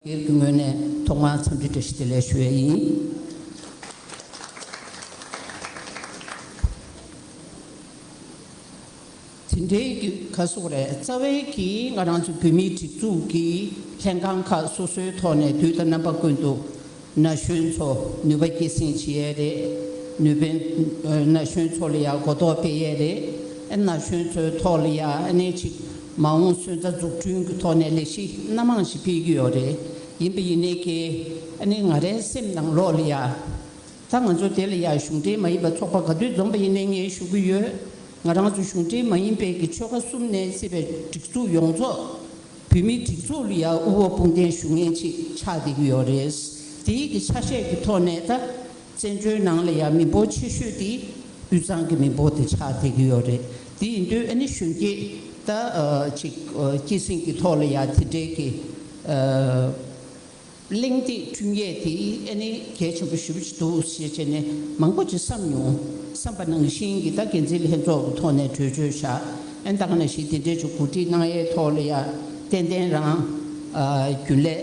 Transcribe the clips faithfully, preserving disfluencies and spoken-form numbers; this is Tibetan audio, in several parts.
སྒེར་གྱི་ངོས་ནས་ཐོག་མར་འཚམས་འདྲི་བཀྲ་ཤིས་བདེ་ལེགས་ཞུ་ཡས་ཡིན། དེ་འདྲའི་གི་ག་སོག་རེད། རྩ་བའི་གི་ང་རང་ཚོ་བོད་མིའི་སྒྲིག་འཛུགས་ཀྱི་ལྷན་ཁང་ཁག་སོ་སོའི་ཐོག་ནས་དུས་དང་རྣམ་པ་ཀུན་ཏུ་ན་གཞོན་ཚོ་ནུས་པ་སྐྱེད་སྲིང་བྱེད་ཡས་རེད། ནུས་པའི་ན་གཞོན་ཚོ་ལ་ཡ་གོ་རྟོགས་སྤེལ་ཡས་རེད། ན་གཞོན་ཚོའི་ཐོག་ལ་ཡ་ཨ་ནེ་ཅིག་མ་འོངས་སོན་རྩ་འཛུགས་སྐྲུན་གྱི་ཐོག་ནས་ལས་གཞི་སྣ་མང་ཞིག་སྤེལ་གྱི་ཡོད་རེད། ཡིན་པ་ཡིན་ནའི་ཀྱི་ཨ་ནེ་ང་རའི་སེམས་ནང་ལོགས་ལ་ཡ། ད་ང་ཚོ་དེ་ལ་ཡ་གཞུང་འབྲེལ་མ་ཡིན་པ་ཚོགས་པ་ག་དུས་འཛོམས་པ་ཡིན་ནའི་ངས་ཞུ་གི་ཡོད། ང་རང་ཚོ་གཞུང་འབྲེལ་མ་ཡིན་པའི་གི་ཆོལ་ཁ་གསུམ་ནས་སྲིད་པའི་སྒྲིག་འཛུགས་ཡོངས་རྫོགས་བོད་མིའི་སྒྲིག་འཛུགས་ལ་ཡ་དབུ་བ་དཔུང་འདེགས་ཞུ་མཁན་ཅིག་ཆགས་བསྡད་ཀྱི་ཡོད་རེད། དེའི་གི་ཆ་ཤས་ཀྱི་ཐོག་ནས་ད་བཙན་བྱོལ་ནང་ལ་ཡ་མི་འབོར་ཆེ་ཤོས་དེ་དབུས་གཙང་གི་མི་འབོར་དེ་ཆགས་བསྡད་ཀྱི་ཡོད་རེད། དེ་ཡིན་དུས་ཨ་ནི་གཞོན་སྐྱེས་ད་ཅིག་སྐྱེད་སྲིང་གི་ཐོག་ལ་ཡ་དེ་འདྲའི་གི་གླེང་སྟེགས་བསྐྲུན་ཡས་དེ་ཨ་ནི་གལ་ཆེན་པོ་ཞེ་པོ་ཅིག་འདུག་ཞེས་བྱས་ནས་མང་པོ་ཅིག་བསམ་མྱོང་། བསམ་པ་ནང་བཞིན་གྱི་ད་འགན་འཛིན་ལྷན་ཚོགས་ཀྱི་ཐོག་ནས་གྲོས་ཆོད་བཞག་ཨ་ནི་ད་ག་ནང་བཞིན་དེ་འདྲས་ཅིག་གོ་སྒྲིག་གནང་ཡས་ཐོག་ལ་ཡ་ཏན་ཏན་རང་རྒྱུན་ལས་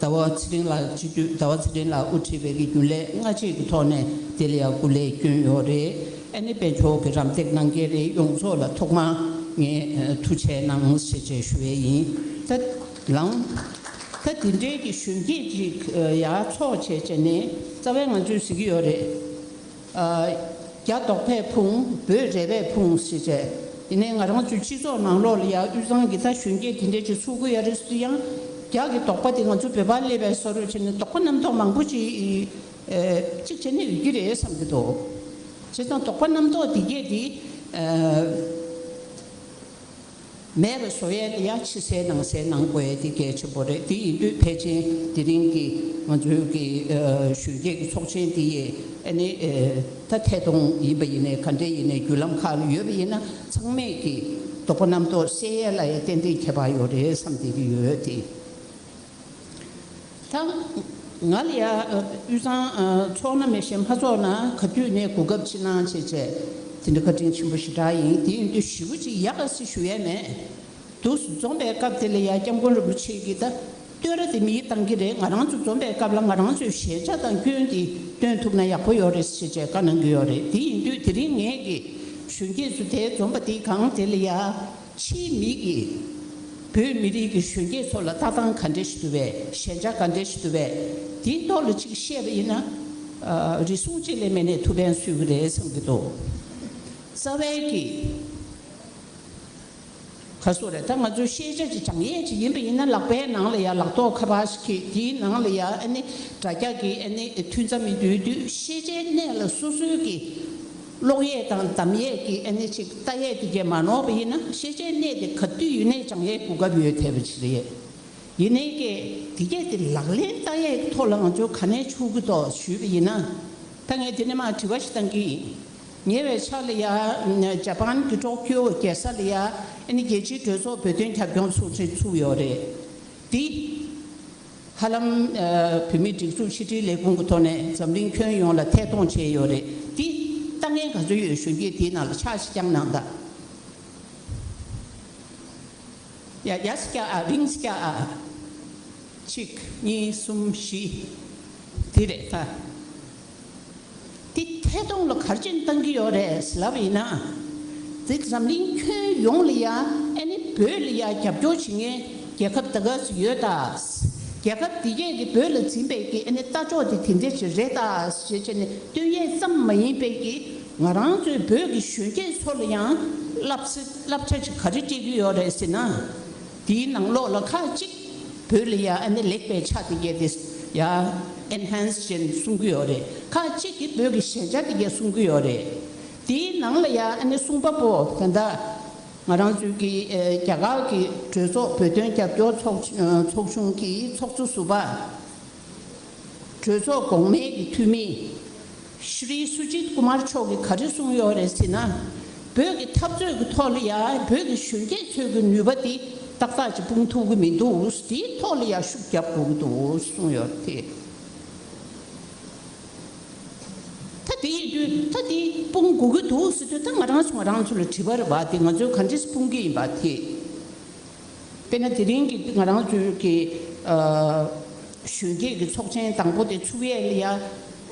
ཟླ་བ་ཚེ་རིང་ལགས་སྤྱི་འཐུས་ཟླ་བ་ཚེ་རིང་ལགས་དབུ་ཁྲིད་པའི་གི་རྒྱུན་ལས་སྔ་རྗེས་ཀྱི་ཐོག་ནས་དེ་ལ་ཡ་སྐུ་ལས་བསྐྱོན་ཡོད་རེད། ཨ་ནི་དཔལ་འབྱོར་གྱི་རམ་འདེགས་གནང་མཁན་རེད། ཡོངས་རྫོགས་ལ་ཐོག་མར་ངས་ཐུགས་རྗེ་གནང་ཞེས་བཅས་ཞུ་ཡས་ཡིན། ད་ལང་། ད་དེ་འདྲའི་གི་གཞོན་སྐྱེས་ཅིག་ཡར་ཚོགས་བྱས་བྱས་ནས་རྩ་བའི་ང་ཚོས་ཟེར་གྱི་ཡོད་རེད། རྒྱ་རྡོག་པས་ཕུང་བོད་རལ་པས་ཕུང་ཞེས་བྱས། ཡིན་ནའི་ང་རང་ཚོའི་སྤྱི་ཚོགས་ནང་ལོགས་ལ་ཡང་དབུས་གཙང་གི་ད་གཞོན་སྐྱེས་དེ་འདྲས་ཅིག་ཚུགས་ཀྱི་ཡོད་རེད་ཟེར་དུས་ཡང་རྒྱ་གི་རྡོག་པ་དེ་ང་ཚོ་བོད་པར་སླེབས་པའི་བཟོ་འདྲ་བྱས་ནས་རྡོག་པ་རྣམ་རྟོག་མང་པོ་ཅིག་ཅིག་བྱས་ནས་ཡོད་ཀྱི་རེད་བསམ་གྱི་འདུག་བྱས་ཙང་རྡོག་པ་རྣམ་རྟོག་དེ་གས་དེ་མེད་པ་བཟོ་ཡས་ལ་ཡ་ཕྱི་གསལ་ནང་གསལ་གནང་དགོས་ཡས་དེ་གལ་ཆེན་པོ་རེད། དེ་ཡིན་དུས་ཕལ་ཆེར་དེ་རིང་གི་ང་ཚོའི་གི་གཞོན་སྐྱེས་ཀྱི་ཚོགས་ཆེན་དེ་ཡས་ཨ་ནི་ད་ཐད་གཏོང་ཡིན་པ་ཡིན་ནའི་ག་འདྲས་ཡིན་ནའི་བརྒྱུད་ལམ་ཁག་ལ་ཡོད་པ་ཡིན་ན་ཚང་མས་ཀྱི་རྡོག་པ་རྣམ་རྟོག་སེལ་ཡས་ལ་ཡ་ཏན་ཏན་ཁྱད་པར་ཡོད་རེད་བསམ་བསྡད་ཀྱི་ཡོད་དེ། ད་ང་ལ་ཡ་དབུས་གཙང་ཚོགས་ན་མེད་བཞིན་མ་ཚོགས་ན་ག་དུས་ནས་གོ་སྐབས་ཅིག་གནང་བྱས་བྱས་དེ་འདྲ་བཀའ་དྲིན་ཆེན་པོ་ཞེ་དྲག་ཡིན། དེ་ཡིན་དུས་ཞེ་པོ་ཅིག་ཡག་ག་སྲིད་ཞུ་ཡས་མེད། འདུག་སེ་འཛོམས་པའི་སྐབས་དེ་ལ་ཡ་སྐྱབས་མགོན་རིན་པོ་ཆེ་གིས་ད་བསྟོད་ར་དེ་མིས་བཏང་གི་རེད། ང་རང་ཚོ་འཛོམས་པའི་སྐབས་ལ་ང་རང་ཚོའི་ཞན་ཆ་དང་སྐྱོན་དེ་སྟོན་ཐུབ་ན་ཡག་པོ་ཡོད་རེད་ཟེར་བྱས་བཀའ་གནང་གི་ཡོད་རེད། དེ་ཡིན་དུས་དེ་རིང་ངས་ཀྱི་གཞོན་སྐྱེས་ཚོ་དེ་འཛོམས་པ་དེའི་སྒང་དེ་ལ་ཡ་ཕྱིའི་མི་གིས་བོད་མི་རིགས་ཀྱི་གཞོན་སྐྱེས་ཚོ་ལ་ལྟ་སྟངས་ག་འདྲ་ཞིག་འདུག་པས། ཞན་ཆ་ག་འདྲ་ཞིག་འདུག་པས། དེའི་ཐོག་ལ་ཅིག་བཤད་པ་ཡིན་ན་རེ་ཟུང་གཅིག་ལས་མེད་ནས་ཐུགས་ཕན་གསོས་ཀྱི་རེད་བསམ་གྱི་འདུག་རྩ་བའི་གི་ག་སོ་རེད། ད་ང་ཚོས་ཤེས་བྱ་ཅིག་སྦྱང་ཡས་ཅིག་ཡིན་པ་ཡིན་ན་ལག་པའི་ནང་ལ་ཡ་ལག་ཐོག་ཁ་པར་ཞིག་གིས་དེའི་ནང་ལ་ཡ་ཨ་ནི་དྲ་རྒྱ་གི་ཨ་ནི་མཐུན་རྩ་མི་འདུས་དུས་ཤེས་བྱའི་གནས་ལ་སོ་སོའི་གི་ཀློག་ཡས་དང་གདམ་ཡས་ཀྱི་ཨ་ནི་ཅིག་ལྟ་ཡས་དེ་གས་མ་ནོར་བ་ཡིན་ན་ཤེས་བྱའི་གནས་དེ་ག་དུས་ཡིན་ནའི་སྦྱང་ཡས་གོ་སྐབས་ཡོད་ཐལ་བ་ཅིག་རེད། ཡིན་ནའི་ཀྱེ་དེ་གས་དེ་ལག་ལེན་བསྟར་ཡས་ཐོག་ལ་ང་ཚོ་ག་ནས་ཆུག་གི་འདུག་ཞུས་པ་ཡིན་ན། ད་ངས་དེ་ནས་མར་དྲི་བ་ཞིག་བཏང་གི་ཡིན། ཉེ་བའི་ཆར་ལ་ཡ་ཇ་པན་གྱི་ཀྲོ་ཀྱོ་རྒྱལ་ས་ལ་ཡ་ཨ་ནི་རྒྱལ་སྤྱིའི་གྲོས་ཚོགས་བོད་དོན་རྒྱབ་སྐྱོར་ཚོགས་ཆེན་ཚུགས་ཡོད་རེད། འདི་ཧ་ལམ་བོད་མིའི་སྒྲིག་འཛུགས་ཕྱི་དྲིལ་ལས་ཁུངས་ཀྱི་ཐོག་ནས་འཛམ་གླིང་ཁྱོན་ཡོངས་ལ་ཐད་གཏོང་བྱས་ཡོད་རེད། འདི་ལྟ་མཁན་ག་ཚོད་ཡོད། གཞོན་སྐྱེས་དེའི་ནང་ལ་ཕྱག་ཞིག་བརྐྱངས་གནང་དང་། ཡ་ཡ་སྐྱ་ཨ་རིང་སྐྱ་ཨ། གཅིག་གཉིས་གསུམ་བཞི། དེ་རེད་ད། དེ་ཐད་གཏོང་ལ་ག་རེ་བྱས་ནས་བཏང་གི་ཡོད་རེད་ལབ་ཡིན་ན། དེ་འཛམ་གླིང་ཁྱོན་ཡོངས་ལ་ཡ་ཨ་ནི་བོད་ལ་ཡ་རྒྱབ་སྐྱོར་བྱེད་མཁན་རྒྱལ་ཁབ་ད་ག་ཚོད་ཡོད་ད། རྒྱལ་ཁབ་དེ་གས་ཀྱི་བོད་ལ་འཛིན་པའི་གི་ཨ་ནི་ལྟ་ཕྱོགས་དེ་དེ་འདྲ་ཅིག་རེད་ད་ཞེས་བྱས་ནས་སྟོན་ཡས་ཙམ་མ་ཡིན་པའི་གི་ང་རང་ཚོའི་བོད་ཀྱི་གཞོན་སྐྱེས་ཚོ་ལ་ཡང་བསླབ་བྱ་བསླབ་བྱ་ཅིག་ག་རེ་སྤྲད་ཀྱི་ཡོད་རེད་ཟེར་ན། དེའི་ནང་ལོགས་ལ་ཁག་ཅིག་བོད་ལ་ཡ་ཨ་ནི་ལེགས་པའི་ཆ་དེ་གས་དེ་ཡ་ཨེན་ཧན་སི་བྱས་ནས་གསུང་གི་ཡོད་རེད། ཁག་ཅིག་གིས་བོད་ཀྱི་ཞན་ཆ་དེ་གས་གསུང་གི་ཡོད་རེད། དེའི་ནང་ལ་ཡ་ཨ་ནི་གསུང་པ་པོ་ད་ལྟ་ང་རང་ཚོའི་གི་ཨེ་རྒྱ་གར་གྱི་གྲོས་ཚོགས་བོད་དོན་རྒྱབ་སྐྱོར་ཚོགས་ཨ་ཚོགས་ཆུང་གི་ཚོགས་གཙོ་ཟུར་པ། གྲོས་ཚོགས་གོང་མའི་གི་འཐུས་མི་ཤྲི་སུ་ཇིད་ཀུ་མར་མཆོག་གིས་ག་རེ་གསུངས་ཡོད་རེད་ཟེར་ན། བོད་ཀྱི་འཐབ་རྩོད་ཀྱི་ཐོག་ལ་ཡ་བོད་ཀྱི་གཞོན་སྐྱེས་ཚོའི་གི་ནུས་པ་དེ་ཏག་ཏག་ཅིག་སྤུངས་ཐུབ་ཀྱི་མི་འདུག་དེའི་ཐོག་ལ་ཡ་ཤུགས་རྒྱབ་དགོས་ཀྱི་འདུག་གསུངས་ཡོད་རེད་དེ། ད་དེ་ཡིན་དུས་ད་དེ་སྤུངས་དགོས་ཀྱི་འདུག་ཟེར་དུས་ད་ང་རང་ཚོ་ང་རང་ཚོ་ལ་དྲི་བ་རེད་བ། དེ་ང་ཚོས་ག་འདྲས་སྤུངས་ཀྱི་ཡིན་པ་དེ། དཔེར་ན་དེ་རིང་གི་ང་རང་ཚོའི་གི་ཨ་ གཞོན་སྐྱེས་ཀྱི་ཚོགས་ཆེན་དང་པོ་དེ་ཚུགས་ཡས་ལ་ཡ།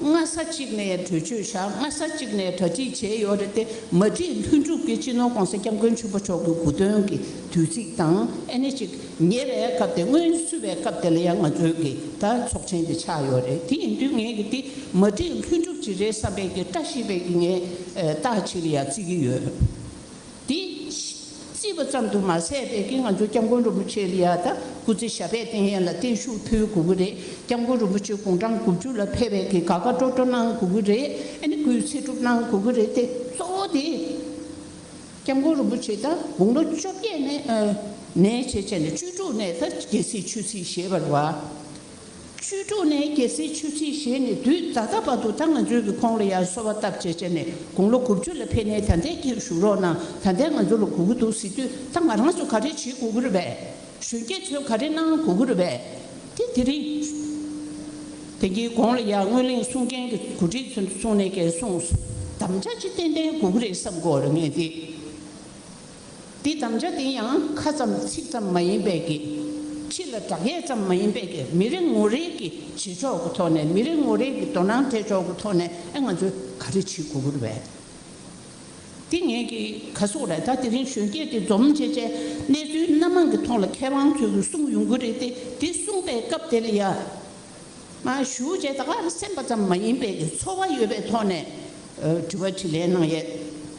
སྔ་ས་གཅིག་ནས་གྲོས་ཆོད་བཞག་སྔ་ས་གཅིག་ནས་གྲ་སྒྲིག་བྱས་ཡོད་རེད་དེ། མ་བསྒྲིགས་ལྷུན་གྲུབ་ཀྱི་སྤྱི་ནོར་༸གོང་ས་༸སྐྱབས་མགོན་ཆེན་པོ་མཆོག་གི་སྐུ་མདུན་གྱི་དུས་ཚིགས་དང་ཨེ་ནི་ཅིག་ཉེ་བའི་སྐབས་དེ་སྔོན་བསུ་བའི་སྐབས་དེ་ལ་ཡང་ང་ཚོའི་གི་ད་ཚོགས་ཆེན་དེ་ཆགས་ཡོད་རེད། དེ་ཡིན་དུས་ངས་གི་དེ་མ་བསྒྲིགས་ལྷུན་གྲུབ་ཅིག་རེད་བསམ་པའི་གི་བཀྲ་ཤིས་པའི་གི་ངས་རྟགས་ཅིག་ལ་ཡ་བརྩི་གི་ཡོད། དེ་བརྩིས་པ་ཙམ་དུ་མ་ཟད་པའི་གི་ང་ཚོ་༸སྐྱབས་མགོན་རིན་པོ་ཆེ་ལ་ཡ་ད་སྐུ་ཚེ་ཞབས་པད་བརྟན་ཡས་ལ་བརྟན་བཞུགས་ཕུལ་དགོས་ཀྱི་རེད། ༸སྐྱབས་མགོན་རིན་པོ་ཆེ་དགུང་གྲངས་དགུ་བཅུ་ལ་ཕེབས་པའི་གི་དགའ་དགའ་སྤྲོ་སྤྲོ་གནང་དགོས་ཀྱི་རེད། ཨ་ནི་སྐུའི་ཚེ་སྒྲུབ་གནང་དགོས་ཀྱི་རེད་དེ། གཙོ་བོ་དེ་༸སྐྱབས་མགོན་རིན་པོ་ཆེ་ད་དགུང་ལོ་བཅོ་བརྒྱད་ནས་ཨ་ནས་བྱས་བྱས་ནས་བཅུ་དྲུག་ནས་ད་རྒྱལ་སྲིད་ཆོས་སྲིད་བཞེས་པ་རེད་བ། བཅུ་དྲུག་ནས་རྒྱལ་སྲིད་ཆོས་སྲིད་བཞེས་ནས་དུས་ད་ལྟ་བར་དུ་ད་ང་ཚོས་ཀྱི་ཁོང་ལ་ཡར་གསོལ་བ་བཏབ་བྱས་བྱས་ནས་དགུང་ལོ་དགུ་བཅུ་ལ་ཕེབས་ནས་ད་ལྟའི་སྐྱིད་བཞུགས་རོགས་གནང་། ད་ལྟའི་ང་ཚོ་ལ་དགོས་ཀྱི་འདུག་ཟེར་དུས་ད་ང་རང་ཚོ་ག་རེ་བྱེད་དགོས་ཀྱི་རེད་པས། གཞོན་སྐྱེས་ཚོས་ག་རེ་གནང་དགོས་ཀྱི་རེད་པས། དེ་དེ་རིང་དེ་གའི་གོང་ལ་ཡར་སྔོན་གླེང་གསུང་མཁན་གྱི་གོ་སྒྲིག་ཚོས་གསུངས་ནས་ཀྱི་གསུངས། དམ་བཅའ་ཅིག་ཏན་ཏན་དགོས་ཀྱི་རེད་བསམ་གྱི་ཡོད་རེད་ངས་དེ། དེ་དམ་བཅའ་དེ་ཡང་ཁ་ཙམ་ཚིག་ཙམ་མ་ཡིན་པའི་གི། ཕྱི་ལ་བསྒྲགས་ཡས་ཙམ་མ་ཡིན་པའི་གི། མི་རེ་ངོ་རེ་གི་བྱེད་ཕྱོགས་ཀྱི་ཐོག་ནས། མི་རེ་ངོ་རེ་གི་དོ་སྣང་སྤྲད་ཕྱོགས་ཀྱི་ཐོག་ནས་ཨེ་ང་ཚོས་ག་རེ་བྱེད་དགོས་ཀྱི་རེད་པས། དེ་ངས་ཀྱི་ག་སོག་རེད། ད་དེ་རིང་གཞོན་སྐྱེས་དེ་འཛོམས་བྱས་བྱས་གནས་ཚུལ་སྣ་མང་གི་ཐོག་ལ་མཁས་དབང་ཚོས་ཀྱི་གསུང་ཡོང་གི་རེད་དེ། དེ་གསུང་པའི་སྐབས་དེ་ལ་ཡ། མ་ཞུ་བྱས་ད་ག་སེམས་པ་ཙམ་མ་ཡིན་པའི་གི་ཚོར་བ་ཡོད་པའི་ཐོག་ནས་ཨ་དྲི་བ་དྲིས་ལན་གནང་ཡས།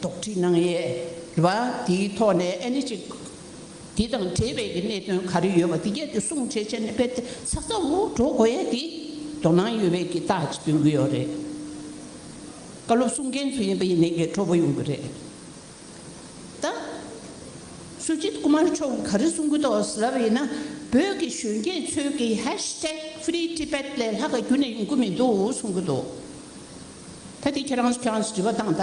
དོགས་འདྲི་གནང་ཡས་རེད་བ། དེའི་ཐོག་ནས་ཨ་ནི་ཅིག་དེ་དང་འབྲེལ་བའི་གི་གནད་དོན་ག་རེ་ཡོད་པ་དེ་གས་དེ་གསུང་བྱས་བྱས་ནས་དཔེ་དེ་ཚགས་ཚགས་འུ་འགྲོ་དགོས་ཡས་དེ་དོ་སྣང་ཡོད་པའི་གི་རྟགས་ཅིག་སྟོན་གི་ཡོད་རེད། བཀའ་སློབ་གསུང་མཁན་ཚོ་ཡིན་པ་ཡིན་ནའི་གི་སྤྲོ་པོ་ཡོང་གི་རེད། ད། སུ་ཇིད་ཀུ་མར་མཆོག་གིས་ག་རེ་གསུང་གི་འདུག་ཟེར་ལབ་པ་ཡིན་ན། བོད་ཀྱི་གཞོན་སྐྱེས་ཚོས་ཀྱི་ཧེཤ་ཊེག་ཕི་རི་ཊི་བེཊ་ལས་ལྷག་ག་རྒྱུན་ནས་ཡོང་གི་མི་འདུག་གསུང་གི་འདུག་ད་དེ་ཁྱེད་རང་ཁྱེད་རང་ཚོ་དྲི་བ་བཏང་ད།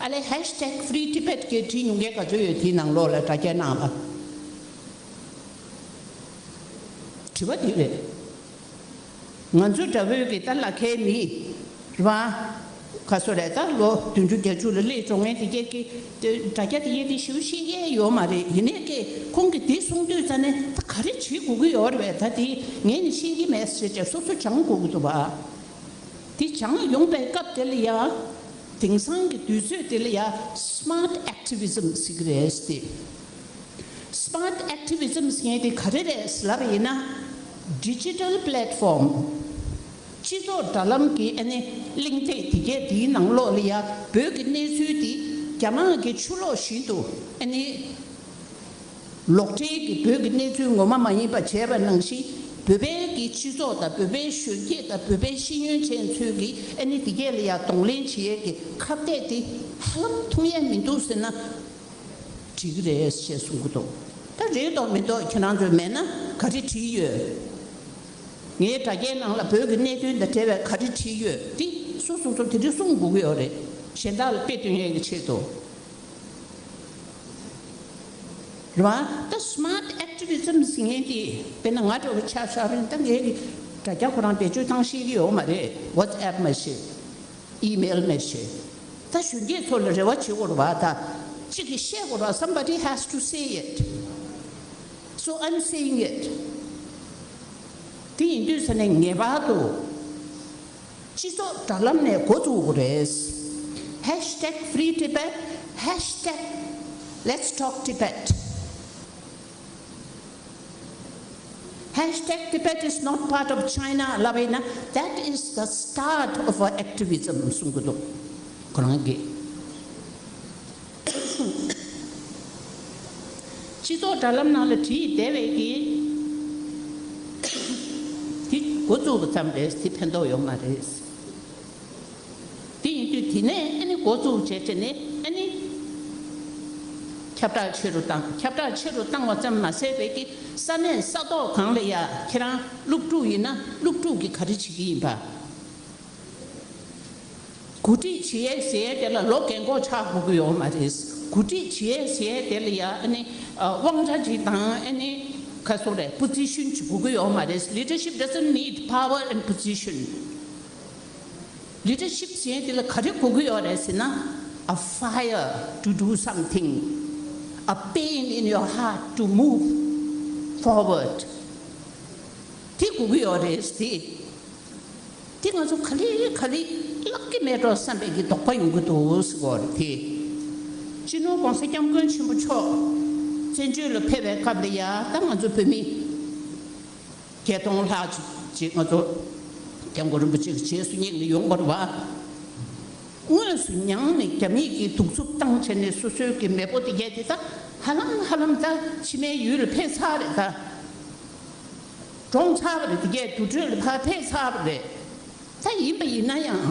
ཨ་ལས་ཧེཤ་ཊེག་ཕི་རི་ཊི་བེཊ་གི་བྲིས་མྱོང་མཁན་ག་ཚོད་ཡོད། དེའི་ནང་ལོགས་ལ་དྲ་རྒྱའི་ནང་ལ། དྲི་བ་འདི་རེད། ང་ཚོ་འདྲ་བོའི་གི་ད་ལ་ཁའི་མི་རེད་བ། ག་སོ་རེད། ད་ལོ་བདུན་ཅུ་བརྒྱད་ཅུ་ལ་སླེབས་འགྲོ་མཁན་དེ་གས་ཀྱི་དེ་དྲ་རྒྱ་དེ་ཡས་དེ་ཞིབ་ཤེས་ཀྱི་ཡོད་མ་རེད། ཡིན་ནའི་ཀྱི་ཁོང་གིས་དེ་གསུང་དུས་ཙ་ནས་ད་ག་རེ་བྱེད་དགོས་ཀྱི་ཡོད་རེད་པས། ད་དེ་ངས་ནི་ཤེས་ཀྱི་མེད་ཟེར་བྱས་སོ་སོ་སྦྱང་དགོས་ཀྱི་འདུག་བ། དེ་སྦྱང་ཡོང་པའི་སྐབས་དེ་ལ་ཡ། དེང་སང་གི་དུས་ཚོད་དེ་ལ་ཡ་སི་མཱར་ཊི་ཨེག་ཊི་བི་ཛིམ་ཟེར་གྱི་རེད་དེ། སི་མཱར་ཊི་ཨེག་ཊི་བི་ཛིམ་ཟེར་མཁན་དེ་ག་རེ་རེད་ལབ་པ་ཡིན་ན། ཌི་ཇི་ཊལ་པི་ལེཊ་ཕོམ། སྤྱི་ཚོགས་དྲ་ལམ་གྱི་ཨ་ནི་གླེང་སྟེགས་དེ་གས་དེའི་ནང་ལོགས་ལ་ཡ་བོད་ཀྱི་གནས་ཚུལ་དེ་རྒྱ་ནག་གི་ཆུ་ལོག་བཞིན་དུ་ཨ་ནི་ལོག་འགྲེལ་གྱི་བོད་ཀྱི་གནས་ཚུལ་ངོ་མ་མ་ཡིན་པ་བྱས་པ་ནང་བཞིན། བོད་པའི་གི་སྤྱི་ཚོགས་དང་བོད་པའི་གཞོན་སྐྱེས་དང་བོད་པའི་ཤེས་ཡོན་ཅན་ཚོས་ཀྱི་ཨ་ནི་དེ་གས་ལ་ཡ་གདོང་ལེན་བྱེད་ཡས་ཀྱི་ཁ་གཏད་དེ་ཧ་ལམ་མཐོང་ཡས་མི་འདུག་ཟེར་ན། འགྲིག་གི་རེད་ཅེས་གསུང་གི་འདུག་ད་རེད་དོ་མི་འདུག་ཁྱེད་རང་ཚོས་མེད་ན་ག་རེ་བྲིས་ཡོད། ངའི་དྲ་རྒྱའི་ནང་ལ་བོད་ཀྱི་གནད་དོན་དང་འབྲེལ་བའི་ག་རེ་བྲིས་ཡོད་དེ་སོ་སོ་སོ་དེ་རིང་གསུང་དགོས་ཀྱི་ཡོད་རེད། གཞན་དག་ལ་དཔེ་སྟོན་ཡས་ཀྱི་ཆེད་དུ། རེད་བ། ད་སི་མཱར་ཊི་ཨེག་ཊི་བི་ཛིམ་ཟེར་མཁན་དེ་དཔེར་ན་ང་འདྲ་བོ་ཆ་བཞག་རིང་ད་ངའི་གི་དྲ་རྒྱ་ཁོ་རང་བེད་སྤྱོད་བཏང་ཤེས་ཀྱི་ཡོད་མ་རེད། ཝ་ཊི་སི་ཨེབ་མ་གཏོགས། ཨི་མེལ་མ་གཏོགས། ད་གཞོན་སྐྱེས་ཚོ་ལ་རེ་བ་བྱེད་དགོས་རེད་བ། ད་གཅིག་གིས་བཤད་དགོས་རེད་བ། Somebody has to say it. So I'm saying it. དེ་ཡིན་དུས་ས་ནས་ངེས་པར་དུ་སྤྱི་ཚོགས་དྲ་ལམ་ནས་འགོ་བཙུགས་དགོས་རེད། ཧེཤ་ཊེག་ཕི་རི་ཊི་བེཊ། ཧེཤ་ཊེག་ལེཊ་སི་ཊོག་ཊི་བེཊ། Hashtag Tibet is not part of China ལབ་པ་ཡིན་ན། That is the start of our activism གསུང་གི་འདུག་ཁོ་རང་གིས། སྤྱི་ཚོགས་དྲ་ལམ་ནང་ལ་བྲིས་བསྡད་པའི་གི་དེ་འགོ་བཙུགས་པ་ཙམ་རེད། དེ་ཕན་ཐོགས་ཡོད་མ་རེད། དེ་ཡིན་དུས་དེ་ནས་ཨ་ནི་འགོ་བཙུགས་བྱས་བྱས་ནས་ཨ་ནི་ཁྱབ་བསྒྲགས་ཆེ་རུ་བཏང་། ཁྱབ་བསྒྲགས་ཆེ་རུ་བཏང་བ་ཙམ་མ་ཟད་པའི་གི་ས་གནས་ས་ཐོག་གང་ལ་ཡ་ཁྱེད་རང་སློབ་ཕྲུག་ཡིན་ན་སློབ་ཕྲུག་གིས་ག་རེ་བྱེད་ཀྱི་ཡིན་པ། གོ་སྒྲིག་བྱེད་ཡས་ཟེར་ཡས་དེ་ལ་ལོ་རྒན་གོག་ཆགས་དགོས་ཀྱི་ཡོད་མ་རེད། གོ་སྒྲིག་བྱེད་ཡས་ཟེར་ཡས་དེ་ལ་ཡ་ཨ་ནི་དབང་ཆ་ཅིག་དང་ཨ་ནི་ག་སོ་རེད། པོ་ཛི་ཤན་ཅིག་དགོས་ཀྱི་ཡོད་མ་རེད། Leadership doesn't need power and position. Leadership ཟེར་དེ་ལ་ག་རེ་དགོས་ཀྱི་ཡོད་རེད་ཟེར་ན། A fire to do something, a pain in your heart to move forward. དེ་དགོས་ཀྱི་ཡོད་རེད་དེ། དེ་ང་ཚོ་ག་ལེ་ག་ལེ་བརླག་གི་མེད་འགྲོ་བསམ་པའི་གི་དོགས་པ་ཡོང་གི་འདུག་ཟེར་གོ་རེད་དེ། སྤྱི་ནོར་༸གོང་ས་༸སྐྱབས་མགོན་ཆེན་པོ་མཆོག་བཙན་བྱོལ་ལ་ཕེབས་པའི་སྐབས་ལ་ཡ་ད་ང་ཚོ་བོད་མི་བརྒྱད་སྟོང་ལྷག་ཅིག་ཅིག་ང་ཚོ་༸སྐྱབས་མགོན་རིན་པོ་ཆེ་གི་རྗེས་སུ་སྙེག་ནས་ཡོང་བ་རེད་བ། དངོས་སུ་མྱངས་ནས་རྒྱ་མིས་ཀྱིས་གདུག་རྩུབ་བཏང་བྱས་ནས་སོ་སོའི་གི་མེས་པོ་དེ་གས་དེ་ད་ཧ་ལམ་ཧ་ལམ་ད་ཕྱི་མའི་ཡུལ་ལ་ཕེབས་ཚར་རེད་ད། གྲོངས་ཚར་བ་རེད། དེ་གས་དུར་ཁྲོད་ལ་ཕར་ཕེབས་ཚར་བ་རེད། ད་ཡིན་པ་ཡིན་ན་ཡང་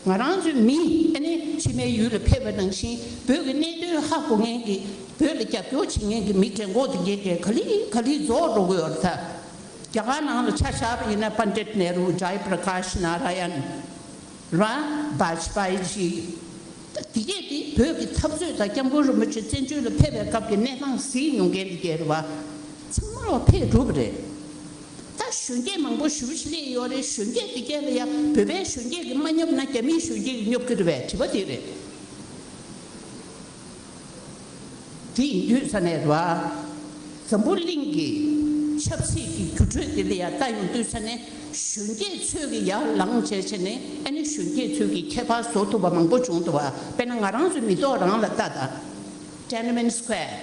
ང་རང་ཚོའི་མི་ཨ་ནི་ཕྱི་མའི་ཡུལ་ལ་ཕེབས་པ་ནང་བཞིན་བོད་ཀྱི་གནད་དོན་ཧ་གོ་མཁན་གྱི་བོད་ལ་རྒྱབ་སྐྱོར་བྱེད་མཁན་གྱི་མི་གྲས་འགོ་དེ་གས་གས་ག་ལེ་ག་ལེ་རྫོགས་འགྲོ་གི་ཡོད་རེད་ད། རྒྱ་གར་ནང་ལ་ཆ་བཞག་པ་ཡིན་ན་པཎྜི་ཏ་ནེ་རུ། ཇའི་པྲ་ཀཱཤ་ནཱ་ར་ཡན། ར། བཱཇ་པཱ་ཡི་ཇི། ད་དེ་གས་དེ་བོད་ཀྱི་འཐབ་རྩོད་དང་སྐྱབས་མགོན་རིན་པོ་ཆེ་བཙན་བྱོལ་ལ་ཕེབས་པའི་སྐབས་ཀྱི་གནས་སྟངས་གཟིགས་མྱོང་མཁན་དེ་གས་རེད་བ། ཚང་མ་ལོག་ཕེབས་གྲུབ་པ་རེད། ད་གཞོན་སྐྱེས་མང་པོ་ཞེ་པོ་ཅིག་སླེབས་ཡོད་རེད། གཞོན་སྐྱེས་དེ་གས་ལ་ཡ་བོད་པའི་གཞོན་སྐྱེས་ཀྱིས་མ་སྙོབ་ན་རྒྱ་མིའི་གཞོན་སྐྱེས་ཀྱིས་སྙོབ་ཀྱི་རེད་པས། དྲི་བ་དེ་རེད། དེ་ཡིན་དུས་ས་ནས་ར། འཛམ་བུ་གླིང་གི་ཆབ་སྲིད་ཀྱི་འགྱུར་འགྲོས་དེ་ལ་ཡ་ལྟ་ཡོང་དུས་ས་ནས་གཞོན་སྐྱེས་ཚོས་ཀྱི་ཡར་ལངས་བྱས་བྱས་ནས་ཨ་ནི་གཞོན་སྐྱེས་ཚོས་ཀྱི་ཁྱད་པར་བཟོ་ཐུབ་པ་མང་པོ་བྱུང་འདུག་བ། དཔེར་ན་ང་རང་ཚོའི་མི་ཐོག་རང་ལ་ལྟ་དང་། Tiananmen Square།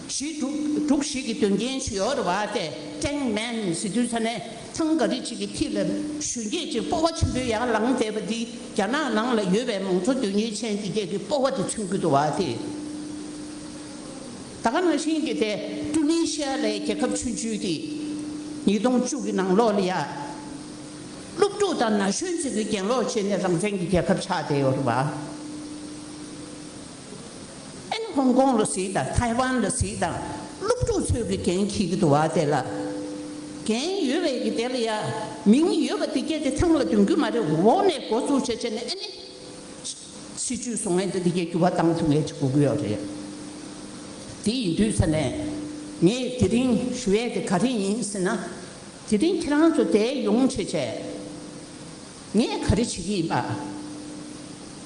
གཞིས་འབྲུག་འབྲུག་གཞིས་ཀྱི་དོན་རྐྱེན་ཞིག་ཡོད་རེད་བ། དེ་ཀྲེང་མེན་ཟེར་དུས་ས་ནས་ཐང་ག་རེ་ཅིག་གི་མཐིལ་ལ་གཞོན་སྐྱེས་ཅིག་སྤོབས་པ་ཆེན་པོས་ཡར་ལངས་བསྡད་པ་འདི་རྒྱ་ནག་ནང་ལ་ཡོད་པའི་མང་གཙོ་དོན་གཉེར་ཅན་དེ་གས་ཀྱི་སྤོབས་པ་དེ་མཚོན་གྱི་འདུག་བ། དེ་ད་ག་ནང་བཞིན་གྱི་དེ་ཀྲུ་ནི་ཤི་ཡ་ལའི་རྒྱལ་ཁབ་ཆུང་ཆུང་དེ་ཉིས་སྟོང་བཅུ་གི་ནང་ལོགས་ལ་ཡ་སློབ་ཕྲུག་དང་ན་གཞོན་ཚོས་ཀྱི་གྱེན་ལོག་བྱས་ནས་རང་བཙན་གྱི་རྒྱལ་ཁབ་ཆགས་བསྡད་ཡོད་རེད་བ། ཨ་ནི་ཧོང་ཀོང་ལ་གཟིགས་དང་། ཐའེ་ཝན་ལ་གཟིགས་དང་། སློབ་ཕྲུག་ཚོས་ཀྱི་འགན་འཁྱེར་གྱི་འདུག་བ། དེ་ལ་འགན་ཡོད་པའི་གི་དེ་ལ་ཡ་མིང་ཡོད་པ་དེ་གས་དེ་ཐང་ལ་འདོན་རྒྱུ་མ་རེད། འོག་ནས་འགོ་བཙུགས་བྱས་བྱས་ནས་ཨ་ནི་སྲིད་ཇུས་བཟོ་མཁན་དེ་དེ་གས་འགྱུར་བ་བཏང་ཐུབ་མཁན་ཅིག་དགོས་ཀྱི་ཡོད་རེད། དེ་ཡིན་དུས་ས་ནས་ངས་དེ་རིང་ཞུ་ཡས་དེ་ག་རེ་ཡིན་ཟེར་ན། དེ་རིང་ཁྱེད་རང་ཚོ་དེ་ཡོང་བྱས་བྱས། ངས་ག་རེ་བྱེད་ཀྱི་ཡིན་པ།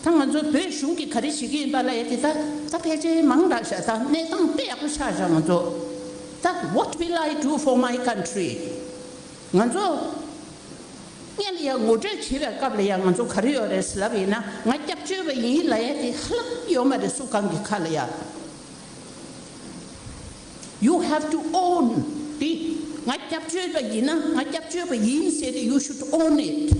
ད་ང་ཚོ་བོད་གཞུང་གིས་ག་རེ་བྱེད་ཀྱི་ཡིན་པ་ལ་ཡ་དེ་ད་ད་ཕལ་ཆེར་མང་དྲགས་ཤག་ད་གནས་སྟངས་དཔེ་ཡག་པོ་ཆགས་ཤག་ང་ཚོ་ད། What will I do for my country? ང་ཚོ་སྔོན་ལ་ཡ་ངོ་སྤྲོད་བྱེད་པའི་སྐབས་ལ་ཡ་ང་ཚོ་ག་རེ་ཡོད་རེད་ཟེར་ལབ་ཡིན་ན། ང་སྐྱབས་བཅོལ་བ་ཡིན་ལབ་ཡ་དེ་ཧ་ལམ་ཡོད་མ་རེད། སུ་གང་གི་ཁ་ལ་ཡ། You have to own དེ། ང་སྐྱབས་བཅོལ་བ་ཡིན་ན་ང་སྐྱབས་བཅོལ་བ་ཡིན་ཟེར་ཏེ། You should own it.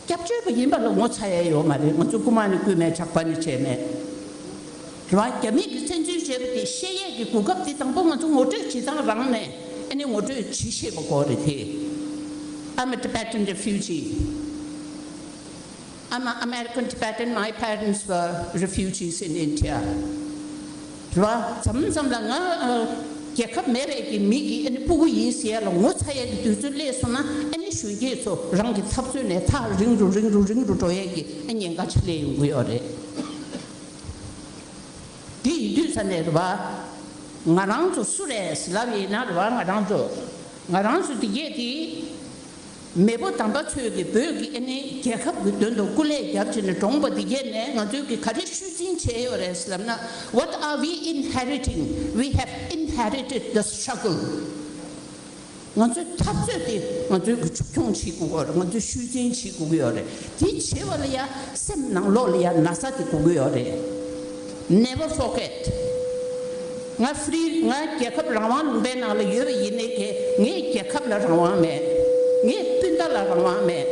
སྐྱབས་བཅོལ་བ་ཡིན་པ་ལ་ངོ་ཚ་ཡ་ཡོད་མ་རེད། ང་ཚོ་རྐུ་མ་ནི་རྐུས་མེད། ཇག་པ་ནི་བྱས་མེད། རེད་བ། རྒྱ་མིས་ཀྱིས་བཙན་འཛུལ་བྱས་པ་དེ་ཤེས་ཡས་ཀྱི་གོ་སྐབས་དེ་དང་པོ་ང་ཚོ་ངོ་སྤྲོད་བྱེད་སྟངས་རང་ནས་ཨ་ནི་ངོ་སྤྲོད་བྱེད་ཤེས་པ་དགོས་རེད་དེ། I'm a Tibetan refugee. I'm an American Tibetan. My parents were refugees in India. རེད་བ། མཚམས་མཚམས་ལ་ང་ཨ་རྒྱལ་ཁབ་མེད་པའི་གི་མི་གི་ཨ་ནི་སྤུ་གུ་ཡིན་ཟེར་ཡ་ལ་ངོ་ཚ་ཡ་གི་དུས་ཚོད་སླེབས་སོང་ན། ཨ་ནི་གཞོན་སྐྱེས་ཚོ་རང་གི་འཐབ་རྩོད་ནས་ཐག་རིང་རུ་རིང་རུ་རིང་རུ་འགྲོ་ཡ་གི་ཨ་ཉེན་ཁ་ཆེ་སླེབས་ཡོང་གི་ཡོད་རེད། དེ་ཡིན་དུས་ས་ནས་རེད་བ། ང་རང་ཚོ་སུ་རེད་ཟེར་ལབ་ཡིན་ན་རེད་བ། ང་རང་ཚོ་ང་རང་ཚོ་དེ་གས་དེ། མེས་པོ་དམ་པ་ཚོས་ཀྱིས་བོད་ཀྱི་ཨ་ནི་རྒྱལ་ཁབ་ཀྱི་དོན་དུ་སྐུ་ལས་བརྒྱབ་བྱས་ནས་བཀྲོངས་པ་འདི་གས་ནས་ང་ཚོས་ཀྱིས་ག་རེ་ཤུལ་འཛིན་བྱས་ཡོད་རེད་ཟེར་ལབ་ན། What are we inheriting? We have inherited the struggle. ང་ཚོའི་འཐབ་རྩོད་དེ་ང་ཚོས་ཀྱིས་མཇུག་སྐྱོང་བྱེད་དགོས་ཀྱི་ཡོད་རེད། ང་ཚོས་ཤུལ་འཛིན་བྱེད་དགོས་ཀྱི་ཡོད་རེད། དེ་བྱེད་པ་ལ་ཡ་སེམས་ནང་ལོགས་ལ་ཡ་ན་ཚ་དེ་དགོས་ཀྱི་ཡོད་རེད། Never forget. ང་ཧྥི་རི། ང་རྒྱལ་ཁབ་རང་དབང་ལུང་པའི་ནང་ལ་ཡོད་པ་ཡིན་ནའི་གི་ངའི་རྒྱལ་ཁབ་ལ་རང་དབང་མེད། ངའི་སྤུན་ཟླ་ལ་རང་དབང་མེད།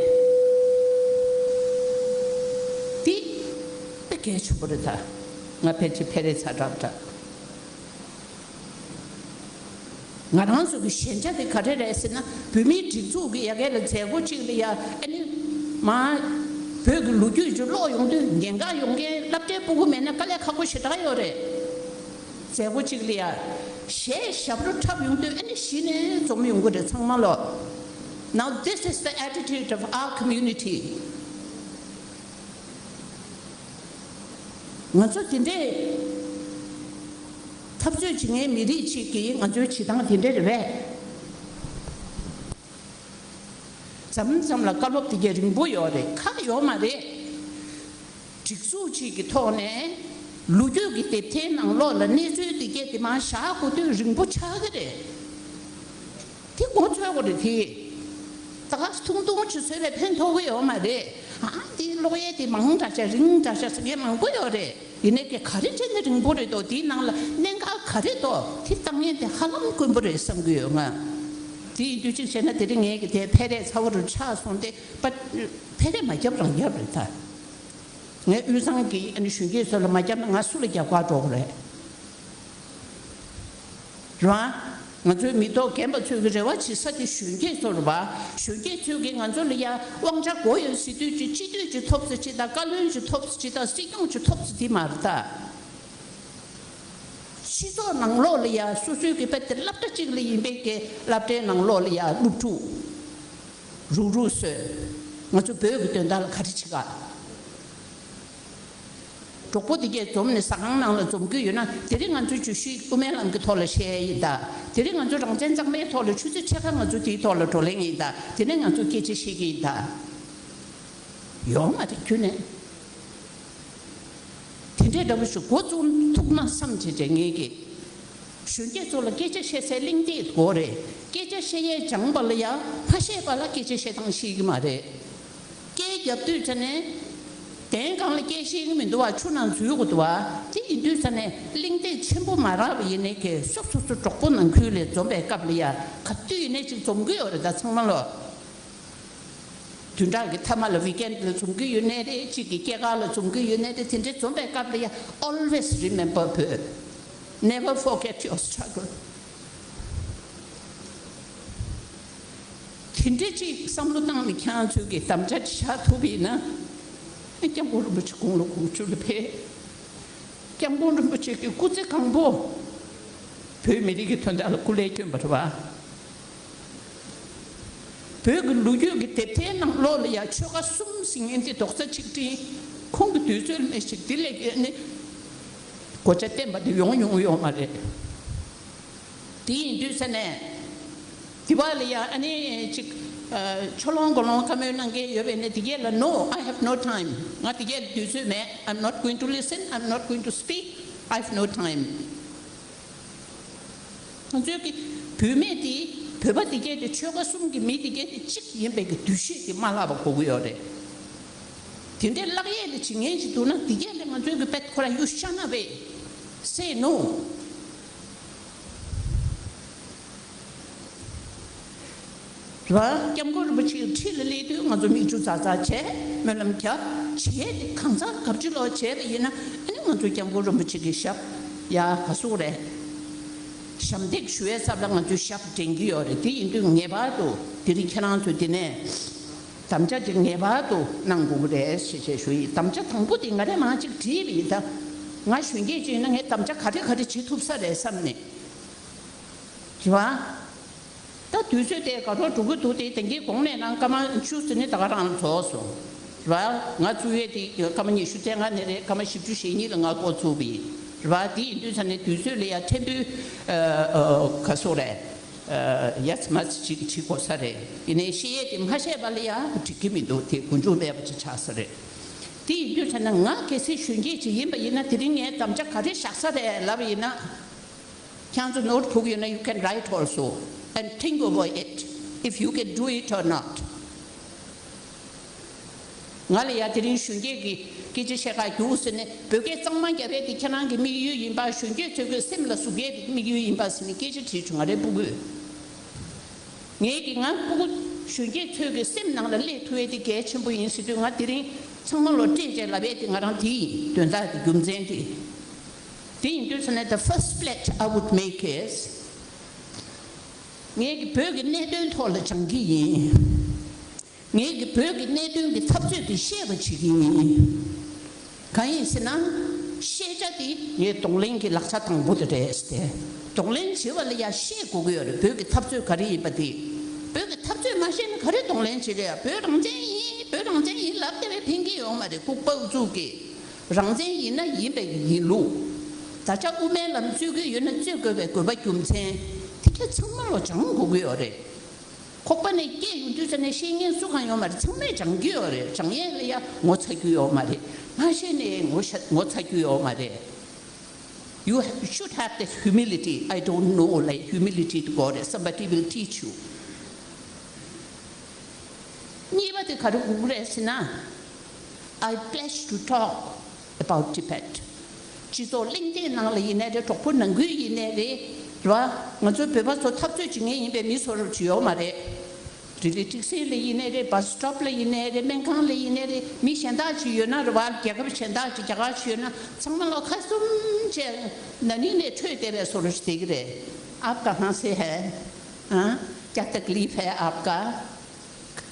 འདི་དཔེ་གལ་ཆེན་པོ་རེད་ད། ང་ཕལ་ཆེར་ཕེ་རེ་ཚ་དྲགས་འདྲ། ང་རང་ཚོ་གི་ཞན་ཆ་དེ་ག་རེ་རེད་ཟེར་ན། བོད་མིའི་སྒྲིག་འཛུགས་ཀྱི་ཡ་གི་ལ་མཛད་སྒོ་གཅིག་ལ་ཡ་ཨ་ནི་མ་བོད་ཀྱི་ལོ་རྒྱུས་ཅིག་ཀློག་ཡོང་དུས་ཉེན་ཁ་ཡོང་མཁན་སློབ་གྲྭའི་སྤུ་གུ་མེད་ན་དཀའ་ལས་ཁག་པོ་ཞེ་དྲག་ཡོད་རེད། མཛད་སྒོ་གཅིག་ལ་ཡ་གཞས་ཞབས་བྲོ་འཁྲབ་ཡོང་དུས་ཨ་ནི་གཞི་ནས་འཛོམས་ཡོང་གི་རེད་ཚང་མ་ལོ། Now this is the attitude of our community. ང་ཚོ་དེ་འདྲའི་འཐབ་རྩོད་བྱེད་མཁན་མི་རིགས་གཅིག་གིས་ང་ཚོའི་བྱེད་སྟངས་དེ་འདྲ་རེད་པས། མཚམས་མཚམས་ལ་བཀའ་སློབ་དེ་གས་རིང་པོ་ཡོད་རེད། ཁག་ཡོད་མ་རེད། སྒྲིག་འཛུགས་གཅིག་གི་ཐོག་ནས་ ལོ་རྒྱུས་ཀྱི་དེབ་ཐེར་ནང་ལོགས་ལ་གནས་ཚུལ་དེ་གས་དེ་མར་བཞག་དགོས་དུས་རིང་པོ་ཆགས་ཀྱི་རེད། དེ་མགོ་ཚོས་དགོས་རེད་དེ། ད་ག་ཐུང་ཐུང་ཅིག་བཟོས་པས་ཕན་ཐོགས་ཀྱི་ཡོད་མ་རེད། ཨ་དེ་ཀློག་ཡས་དེ་མང་དྲགས་ཤག་རིང་དྲགས་ཤག་ཟེར་མཁན་མང་པོ་ཡོད་རེད། ཡིན་ནའི་ག་ག་རེ་བྱས་ནས་རིང་པོ་རེད་དོ། དེའི་ནང་ལ་གནད་འགག་ག་རེ་འདུག་དེ་ལྟ་མཁན་དེ་ཧ་ལམ་དཀོན་པོ་རེད་བསམ་གྱི་ཡོད་ང་། དེ་ཡིན་དུས་གཅིག་བྱས་ན་དེ་རིང་ངས་ཀྱི་དེ་འཕེལ་རེས་ཚ་བོ་རུ་ཆགས་སོང་སྟེ་པ། འཕེལ་རེས་མ་བརྒྱབ་རང་བརྒྱབ་རེད་ད། ངས་དབུས་གཙང་གི་ཨ་ནི་གཞོན་སྐྱེས་ཚོ་ལ་མ་བརྒྱབ་ན་ང་སུ་ལ་རྒྱབ་ཁ་འགྲོ་གི་རེད། རེད་བ། ང་ཚོའི་མི་ཐོག་རྒན་པ་ཚོས་ཀྱི་རེ་བ་བྱེད་ས་དེ་གཞོན་སྐྱེས་ཚོ་རེད་བ། གཞོན་སྐྱེས་ཚོས་ཀྱི་ང་ཚོ་ལ་ཡ་དབང་ཆ་དགོས་ཡོད་ཟེར་དུས་ཀྱི་སྤྱི་འཐུས་ཀྱི་ཐོབ་ས་ཅིག་དང་བཀའ་བློན་གྱི་ཐོབ་ས་ཅིག་དང་སྲིད་སྐྱོང་གི་ཐོབ་ས་དེ་མ་རེད་ད། སྤྱི་ཚོགས་ནང་ལོགས་ལ་ཡ་སོ་སོའི་གི་དཔེ་དེ་སློབ་གྲྭ་གཅིག་ལ་ཡིན་པའི་གི་སློབ་གྲྭའི་ནང་ལོགས་ལ་ཡ་སློབ་ཕྲུག་རུག་རུག་བཟོས། ང་ཚོ་བོད་ཀྱི་དོན་དག་ལ་ག་རེ་བྱེད་ག་གྲོགས་པོ་དེ་གས་འཛོམས་ནས་ཟ་ཁང་ནང་ལ་འཛོམས་ཀྱི་ཡོད་ན་དེ་རིང་ང་ཚོའི་བརྗོད་གཞི་དབུ་མའི་ལམ་གྱི་ཐོག་ལ་བཤད་ཡ་ཡིན་ད། དེ་རིང་ང་ཚོ་རང་བཙན་གཙང་མའི་ཐོག་ལ་ཆུ་ཚོད་ཕྱེད་ཀ་ང་ཚོ་དེའི་ཐོག་ལ་བགྲོ་གླེང་ཡིན་ད། དེ་ནས་ང་ཚོ་སྐད་ཆ་བཤད་ཀྱི་ཡིན་ད། ཡོང་མ་རེད་ཁྱོད་ནས། དེ་འདྲའི་འདྲ་པོ་ཞིག་འགོ་བཙུགས་ཐུབ་ན་བསམ་བྱས་བྱས་ངེད་ཀྱིས། གཞོན་སྐྱེས་ཚོ་ལ་སྐད་ཆ་བཤད་སའི་གླེང་སྟེགས་དགོས་རེད། སྐད་ཆ་བཤད་ཡས་སྦྱངས་པ་ལ་ཡ་མ་བཤད་པ་ལ་སྐད་ཆ་བཤད་སྟངས་ཤེས་ཀྱི་མ་རེད། སྐད་རྒྱབ་དུས་ཙ་ནས། གདན་སྒང་ལ་སྐད་ཤེས་ཀྱི་མི་འདུག་བ། ཆུ་ནང་འཛུལ་དགོས་འདུག་བ། དེ་ཡིན་དུས་ཙ་ནས་གླེང་སྟེགས་ཆེན་པོ་མ་རག་པ་ཡིན་ནའི་གལ་སོ་སོ་སོ་གྲོགས་པོ་ནང་ཁུལ་ལ་འཛོམས་པའི་སྐབས་ལ་ཡ་ག་དུས་ཡིན་ནའི་ཅིག་འཛོམས་ཀྱི་ཡོད་རེད་ད་ཚང་མ་ལོ། བདུན་ཕྲག་གི་མཐའ་མ་ལ་ཝི་ཀེན་ཌི་ལ་འཛོམས་ཀྱི་ཡོད་ནའི་རེད། གཅིག་གི་སྐྱེས་སྐར་ལ་འཛོམས་ཀྱི་ཡོད་ནའི་རེད། དེ་འདྲའི་འཛོམས་པའི་སྐབས་ལ་ཡ་always remember བོད། Never forget your struggle. དེ་འདྲ་ཅིག་བསམ་བློ་བཏང་ནས་ཁྱེད་རང་ཚོས་ཀྱི་དམ་བཅའ་ཅིག་བཞག་ཐུབ་པ་ཡིན་ན། སྐྱབས་མགོན་རིན་པོ་ཆེ་དགུང་ལོ་དགུ་བཅུ་ལ་ཕེབས། སྐྱབས་མགོན་རིན་པོ་ཆེ་གི་སྐུ་ཚེ་གང་པོ། བོད་མི་རིགས་ཀྱི་དོན་དག་ལ་སྐུ་ལས་བསྐྱོན་པ་རེད་བ། བོད་ཀྱི་ལོ་རྒྱུས་ཀྱི་དེབ་ཐེར་ནང་ལོགས་ལ་ཡང་ཆོལ་ཁ་གསུམ་ཟེར་མཁན་དེ་རྡོག་རྩ་གཅིག་སྒྲིལ། ཁོང་གི་དུས་ཚོད་ལ་ཞིག་དེ་ལས་ཀྱི་ནི་གོ་ཆ་བསྟན་པ་དེ་ཡོང་མྱོང་ཡོད་མ་རེད། དེ་ཡིན་དུས་ས་ནས། དེ་བ་ལ་ཡ་ཨ་ནི་ཅིག་ཨ། ཕྱོགས་ལྷུང་གོ་ལྷུང་བཀའ་མོལ་གནང་མཁན་ཡོད་པས་ནི་དེ་གས་ལ་no, I have no time. ང་དེ་གས་ལ་དུས་ཚོད་མེད། I'm not going to listen, I'm not going to speak, I have no time. ང་ཚོའི་གི་བུད་མེད་དེ་བོད་པ་དེ་གས་དེ་ཆོལ་ཁ་གསུམ་གྱི་མི་དེ་གས་དེ་གཅིག་ཡིན་པའི་གི་འདུ་ཤེས་དེ་མ་བརླག་པ་དགོས་ཀྱི་ཡོད་རེད། དེ་འདྲའི་བརླག་ཡས་ལ་བྱེད་མཁན་ཞིག་འདུག་ན་དེ་གས་ལ་ང་ཚོའི་གི་དཔེ་ཁོ་རང་you shut up, say no. རེད་བ། སྐྱབས་མགོན་རིན་པོ་ཆེའི་འཁྲིས་ལ་སླེབས་དུས་ང་ཚོ་མིག་ཆུ་ཛར་ཛར་བྱས། སྨོན་ལམ་རྒྱབ། བྱས་ཏེ་གང་ཟག་གབ་ཅི་ལོག་བྱས་པ་ཡིན་ན་ཨ་ནི་ང་ཚོ་སྐྱབས་མགོན་རིན་པོ་ཆེ་གི་ཞབས་ཡ་ག་ཟུག་རེད། ཞབས་འདེགས་ཞུ་བའི་ཚབ་ལ་ང་ཚོའི་ཞབས་འདྲེན་གྱི་ཡོད་རེད། དེ་ཡིན་དུས་ངེས་པར་དུ་དེ་རིང་ཁྱེད་རང་ཚོས་དེ་ནས་དམ་བཅའ་དེ་ངེས་པར་དུ་གནང་དགོས་ཀྱི་རེད་ཞེས་བྱས་ཞུ་ཡི། དམ་བཅའ་དང་པོ་དེ་ང་རས་མར་ཅིག་བྲིས་པ་ཡིན་ད། ང་གཞོན་སྐྱེས་ཅིག་ཡིན་ན་ངས་དམ་བཅའ་ག་རེ་ག་རེ་བྱེད་ཐུབ་ས་རེད་བསམ་ནས། རེད་བ། ད་དུས་ཚོད་དེ་དགའ་གྲོགས་འགྲོ་གི་འདུག་སྟེ་དེང་གི་དགོང་ནས་ནང་སྐར་མ་བཅུ་ཟིན་ནས་ད་ག་རང་ལ་རྫོགས་སོང་། རེད་བ། ང་བཙུགས་ཡས་དེ་སྐར་མ་ཉི་ཤུ་རྩ་ལྔ་ནས་རེད། སྐར་མ་བཞི་བཅུ་ཞེ་གཉིས་ལ་ང་འགོ་ཚུགས་པ་ཡིན། རེད་བ། དེ་ཡིན་དུས་ས་ནས་དུས་ཚོད་ལ་ཡ་ཕྲན་བུ་ཨ་ཨ་ག་སོག་རེད། ཨ་ཡ་ཚ་མ་ཚ་ཅིག་བྱེད་དགོས་ས་རེད། ཡིན་ནའི་བཤད་ཡས་དེ་མ་བཤད་པ་ལ་ཡ་འགྲིག་གི་མི་འདུག་དེ་མགོ་མཇུག་མེད་པ་ཅིག་ཆགས་ས་རེད། དེ་ཡིན་དུས་ས་ན་ང་གལ་སྲིད་གཞོན་སྐྱེས་ཅིག་ཡིན་པ་ཡིན་ན་དེ་རིང་ངས་དམ་བཅའ་ག་རེ་བཞག་ས་རེད་ལབ་པ་ཡིན་ན། ཁྱེད་ཚོ་ནོ་ཊི་ཕུག་ཡོད་ན་you can write also and think over it if you can do it or not. ང་ལ་ཡ་དེ་རིང་གཞོན་སྐྱེས་ཀྱི་སྐད་ཆ་བཤད་ག་རྒྱུགས་ཟེར་ནས་བོད་སྐད་གཙང་མ་རྒྱབ་ཡས་དེ་ཁྱེད་རང་གི་དམིགས་ཡུལ་ཡིན་པ། གཞོན་སྐྱེས་ཚོའི་གི་སེམས་ལ་ཟུག་ཡས་དེ་དམིགས་ཡུལ་ཡིན་པ་ཟེར་ནས་སྐད་ཆ་དྲིས་བྱུང་། ང་རའི་སྤུ་གུས། ངས་ཀྱི་ང་སྤུ་གུ་གཞོན་སྐྱེས་ཚོའི་གི་སེམས་ནང་ལ་སླེབས་ཐུབ་ཡས་དེ་གལ་ཆེན་པོ་ཡིན་ཟེར་དུས་ང་དེ་རིང་ཚང་མ་ལོ་སྤྲད་བྱས་ལབ་ཡས་དེ་ང་རང་དེ་ཡིན། དོན་དག་དེ་རྒྱུ་མཚན་དེ། དེ་ཡིན་དུས་ས་ནས་the first pledge I would make is ངས་ཀྱི་བོད་ཀྱི་གནད་དོན་ཐོག་ལ་སྦྱང་གི་ཡིན། ངས་ཀྱི་བོད་ཀྱི་གནད་དོན་གྱི་འཐབ་རྩོད་དེ་ཤེས་པ་བྱེད་ཀྱི་ཡིན། གང་ཡིན་ཟེར་ན། ཤེས་བྱ་དེ་ངའི་གདོང་ལེན་གྱི་ལག་ཆ་དང་པོ་དེ་རེད་ཟེར་ཏེ། གདོང་ལེན་བྱེད་པ་ལ་ཡ་ཤེས་དགོས་ཀྱི་ཡོད་རེད། བོད་ཀྱི་འཐབ་རྩོད་ག་རེ་ཡིན་པ་དེ། བོད་ཀྱི་འཐབ་རྩོད་མ་ཤེས་ན་ག་རེ་གདོང་ལེན་བྱེད་རེད་ཡ། བོད་རང་བཙན་ཡིན། བོད་རང་བཙན་ཡིན་ལབ་བསྡད་པས་ཕན་གྱི་ཡོད་མ་རེད། ལྐུགས་པ་ཨུ་ཚུགས་ཀྱིས། རང་བཙན་ཡིན་ན་ཡིན་པའི་ཡིན་ལུགས། ད་ཆ་དབུ་མའི་ལམ་རྩོད་ཀྱི་ཡོད་ན་རྩོད་དགོས་པའི་དགོས་པ་རྒྱུ་མཚན་དེ་ག་ཚང་མ་ལོ་སྦྱང་དགོས་ཀྱི་ཡོད་རེད། ཁོག་པ་ནས་སྐྱེས་ཡོང་དུས་ཙ་ནས་ཤེས་མཁན་སུ་གང་ཡོད་མ་རེད། ཚང་མས་སྦྱང་གི་ཡོད་རེད། སྦྱང་ཡས་ལ་ཡ་ངོ་ཚ་རྒྱུ་ཡོད་མ་རེད། མ་ཤེས་ནས་ངོ་ཤ་ངོ་ཚ་རྒྱུ་ཡོད་མ་རེད། You should have this humility. I don't know, like, humility དགོས་རེད། Somebody will teach you. གཉིས་པ་དེ་ག་རེ་དགོས་རེད་ཟེར་ན། I pledge to talk about Tibet. སྤྱི་ཚོགས་གླེང་སྟེགས་ནང་ལ་ཡིན་ནའི་རེད། གྲོགས་པོ་ནང་ཁུལ་ཡིན་ནའི་རེད། རེད་བ། ང་ཚོ་བོད་པ་ཚོ་འཐབ་རྩོད་བྱེད་མཁན་ཡིན་པའི་མི་སུ་རུ་ཅིག་ཡོད་མ་རེད། རི་ལི་ཊིག་སི་ལ་ཡིན་ནའི་རེད། བྷ་སི་སི་ཊོབ་ལ་ཡིན་ནའི་རེད། སྨན་ཁང་ལ་ཡིན་ནའི་རེད། མི་གཞན་དག་ཅིག་ཡོད་ན་རེད་བ། རྒྱལ་ཁབ་གཞན་དག་ཅིག་རྒྱ་གར་ཅིག་ཡོད་ན། ཚང་མ་ལ་ཁ་བཙུམ་བྱས་ན་ནིང་ནས་འཕྲོས་བསྡད་པའི་སུ་རུ་ཅིག་བསྡད་ཀྱི་རེད། आपका कहाँ से है? हाँ? क्या तकलीफ है आपका?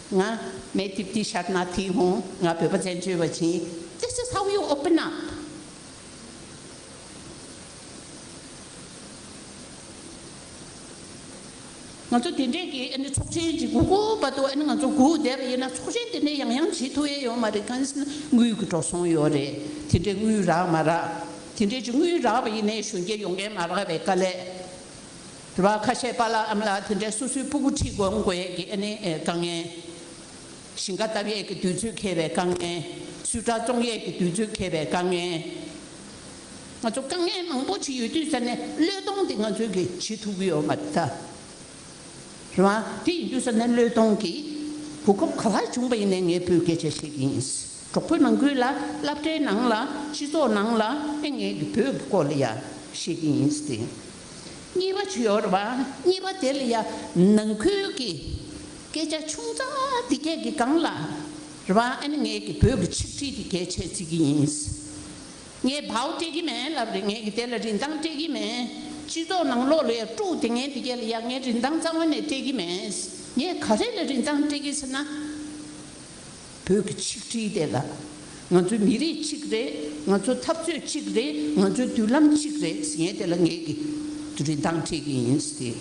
ང་मैं तिब्बती शरणार्थी हूँ। ང་བོད་པ་བཙན་བྱོལ་བ་ཅིག This is how you open up. ང་ཚོ་དེ་འདྲས་ཀྱི་ཨ་ནི་ཚོགས་ཆེན་ཅིག་སྒུག་སྒུག་བར་དུ་ཨ་ནི་ང་ཚོ་སྒུག་བསྡད་པ་ཡིན་ན། ཚོགས་ཆེན་དེ་འདྲས་ཡང་ཡང་བྱེད་ཐུབ་ཡས་ཡོད་མ་རེད། གང་ཡིན་ཟེར་ན་དངུལ་གྱི་འགྲོ་སོང་ཡོད་རེད། དེ་འདྲས་དངུལ་རག་མ་རག་དེ་འདྲས་ཅིག་དངུལ་རག་པ་ཡིན་ནའི་གཞོན་སྐྱེས་ཡོང་མཁན་མ་རག་པའི་དཀའ་ལས། རེད་བ། ཁ་ཤས་པཱ་ལགས་ཨ་མ་ལགས་དེ་འདྲས་སོ་སོའི་སྤུ་གུ་ཁྲིད་དགོས་དགོས་ཡས་ཀྱི་ཨ་ནི་ཨེ་དཀའ་ངལ། ཞིང་ཁ་བཏབ་ཡས་ཀྱི་དུས་ཚོད་འཁེལ་བའི་དཀའ་ངལ། སུས་ཊར་བཙོང་ཡས་ཀྱི་དུས་ཚོད་འཁེལ་བའི་དཀའ་ངལ། ང་ཚོ་དཀའ་ངལ་མང་པོ་ཅིག་ཡོད་དུས་ཙ་ནས་བློས་གཏོང་དེ་ང་ཚོས་ཀྱི་བྱེད་ཐུབ་ཀྱི་ཡོད་མ་རེད་ད། རེད་བ། དེ་ཡིན་དུས་ཙ་ནས་བློས་གཏོང་གི་གོ་སྐབས་ག་པར་བྱུང་པ་ཡིན་ནའི་ངས་བོད་སྐད་ཆ་བཤད་ཀྱི་ཡིན། གྲོགས་པོའི་ནང་ཁུལ་ལ། སློབ་གྲྭའི་ནང་ལ། སྤྱི་ཚོགས་ནང་ལ་ཨེ་ངས་ཀྱི་བོད་ཀྱི་སྐོར་ལ་ཡ་བཤད་ཀྱི་ཡིན་ཟེར་ཏེ། གཉིས་པ་ཅིག་ཡོད་རེད་བ། གཉིས་པ་དེ་ལ་ཡ་ནང་ཁུལ་གྱི་སྐད་ཆ་ཆུང་ཙག་འདི་གས་ཀྱི་སྒང་ལ་རེད་བ། ཨ་ནི་ངས་ཀྱི་བོད་ཀྱི་ཆིག་སྒྲིལ་འདི་གས་བྱེད་རྩིས་ཀྱི་ཡིན། ངས་བའུ་སྤྲད་ཀྱི་མེད་ལབ་རེད། ངས་ཀྱི་དེ་ལ་རིན་ཐང་སྤྲད་ཀྱི་མེད། སྤྱི་ཚོགས་ནང་ལོགས་ལ་ཡ་དཀྲུག་དེ་ངས་འདི་གས་ལ་ཡ་ངས་རིན་ཐང་རྩ་བ་ནས་སྤྲད་ཀྱི་མེད། ངས་ག་རེ་ལ་རིན་ཐང་སྤྲད་ཀྱི་ཟེར་ན། བོད་ཀྱི་ཆིག་སྒྲིལ་དེ་ལ། ང་ཚོའི་མི་རིགས་གཅིག་རེད། ང་ཚོའི་འཐབ་རྩོད་གཅིག་རེད། ང་ཚོའི་མདུན་ལམ་གཅིག་རེད་ཟེར་མཁན་དེ་ལ་ངས་ཀྱི་རིན་ཐང་སྤྲད་ཀྱི་ཡིན་ཟེར་ཏེ།